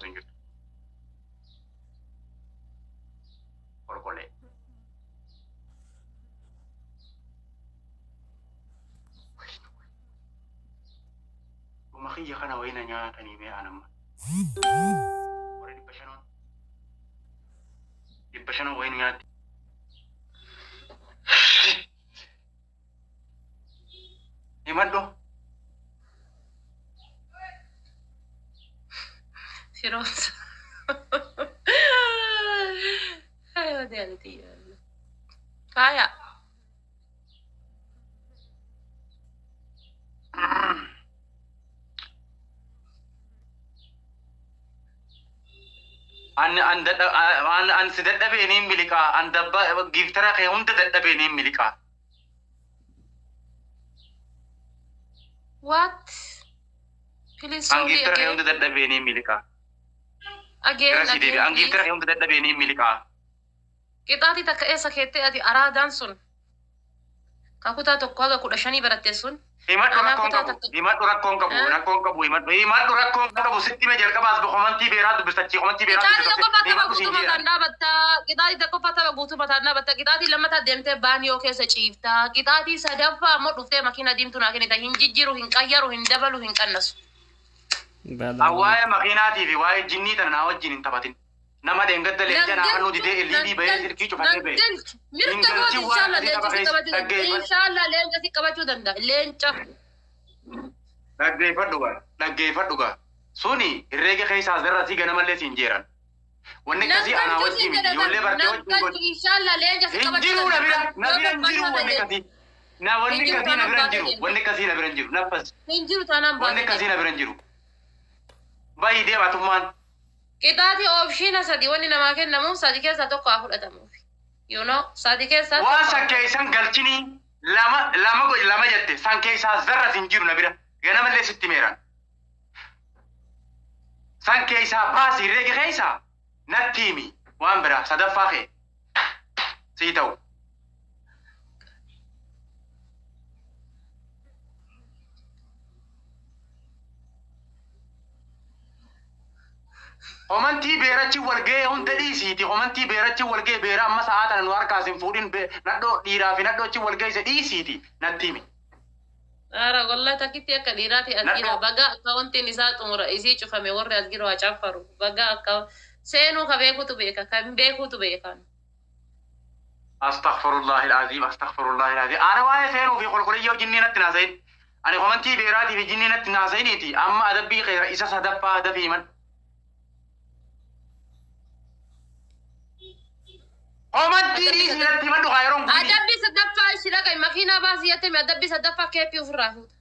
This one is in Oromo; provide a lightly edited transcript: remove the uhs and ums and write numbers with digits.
Hin jirtu. Kolkolee. Dhuma kiyya kana wayina nyaatanii mee anamma. Warri 500n 500 wayinu nyaatti. Himadhu. Firoomsa. Ay, odi Kaya. An an dadha an an si dadhabee niin miliqaa. An dabba giiftara kee hunda dadhabee niin miliqaa. What? Please An sorry giiftara kee again. hunda dadhabee niin miliqaa. Again, Gara si deebi'a. again, An giiftara please. kee hunda dadhabee niin miliqaa. Qixaatii takka eessa keettee ati araadaan sun? Ka kutaa 1 haga 15 baratte sun? Himadhu Anaa rakkoon kutaa qabu. takka. Himadhu rakkoon qabu. Eh? Rakkoon qabu himadhu. Himadhu rakkoon qabu. Sitti hime jalqabaas komantii beeraa dubbista achii komantii beeraa Qixaatii dubbista. tokkoffaa tapha Himadhu siin guutuu jedhan. mataan dhaabattaa. Qixaatii tokkoffaa tapha guutuu mataan dhaabatta. Qixaatii lammataa deemtee baaniyoo keessa ciifta. Qixaatii sadaffaa ammoo dhuftee makiina diimtuu naa kennita. Hin jijjiiru, hin qayyaru, hin dabalu, hin qannasu. An waa'ee makiinaatii fi waa'ee jinnii tana naa wajjin hin taphatin. Nama dheengadda Nan leenca naa kennuu galchu, didee nan elliibii bahee galchu, silkii nan cufatee bahe. galchu. Hin Mirga kooti galchin waan inshallah akkasii leenca tapha si keessa qabachuu danda'a. dhaggeeffadhu. Inshallah leenca si qabachuu danda'a. Leenca. Dhaggeeffadhu gaa. Dhaggeeffadhu gaa. Suni herreega keessaa zarra sii ganamallee siin jeeran. Wanni Nan akkasii anaa galchu wajjin siin miti. jedha Ijoollee bar. bartee Nan wajjin galchu godhi. inshallah leenca si Hin qabachuu jiru na danda'a. bira na Yoo bira hin jiru barbaachisa wanni ta'e. akkasii. Na wanni Hin jiru akkasii na taanaan bira hin baatee jiru. deemta. Wanni akkasii na bira hin jiru. Naffas. Hin jiru taanaan Wanni baatee akkasii deemta. na bira hin jiru. Bayi deema tummaan. Qixaatii oopshiina sadi wanni namaa kennamu sadi keessaa tokko haa fudhatamuuf. You know, sadi keessaa Waan tokko haa san fudhatamu. keessan galchinii lama lama godhi lama jette san keessaa zarras hin jiru na bira. Ganamallee sitti meeran. San keessaa baasi herreega keessaa natti himi waan biraa sadaffaa kee sii ta'u. Komantii beerachi wal ga'ee hunda dhiisiiti. Komantii beerachi wal ga'ee beera amma sa'aa tana nu harkaas hin fuudhin nadhoo dhiiraa fi nadhoo achi wal geesse dhiisiiti natti himi. Ara wallahi takkitti akka dhiiraati as jira. Nadhoo Baga akkaawuntiin isaa xumura isii cufame warri as jiru haa caffaru. Baga akka seenuu ka beekutu beeka kan beekutu beekan. Astaghfirullahi alazim astaghfirullahi alazim. Ana waa'ee seenuu fi qulquliyyoo jinnii natti naasayin. Ani komantii beeraatii fi jinnii natti naasayiniiti. Amma adabbii kee isa sadaffaa dafii himan. Komantii Adabbii dhiisii natti himadhu kaa yeroon gubini. Adabbii sadaffaa ishi dhaqai makiinaa baasii jettee adabbii sadaffaa keeppii ofirraa fuuta.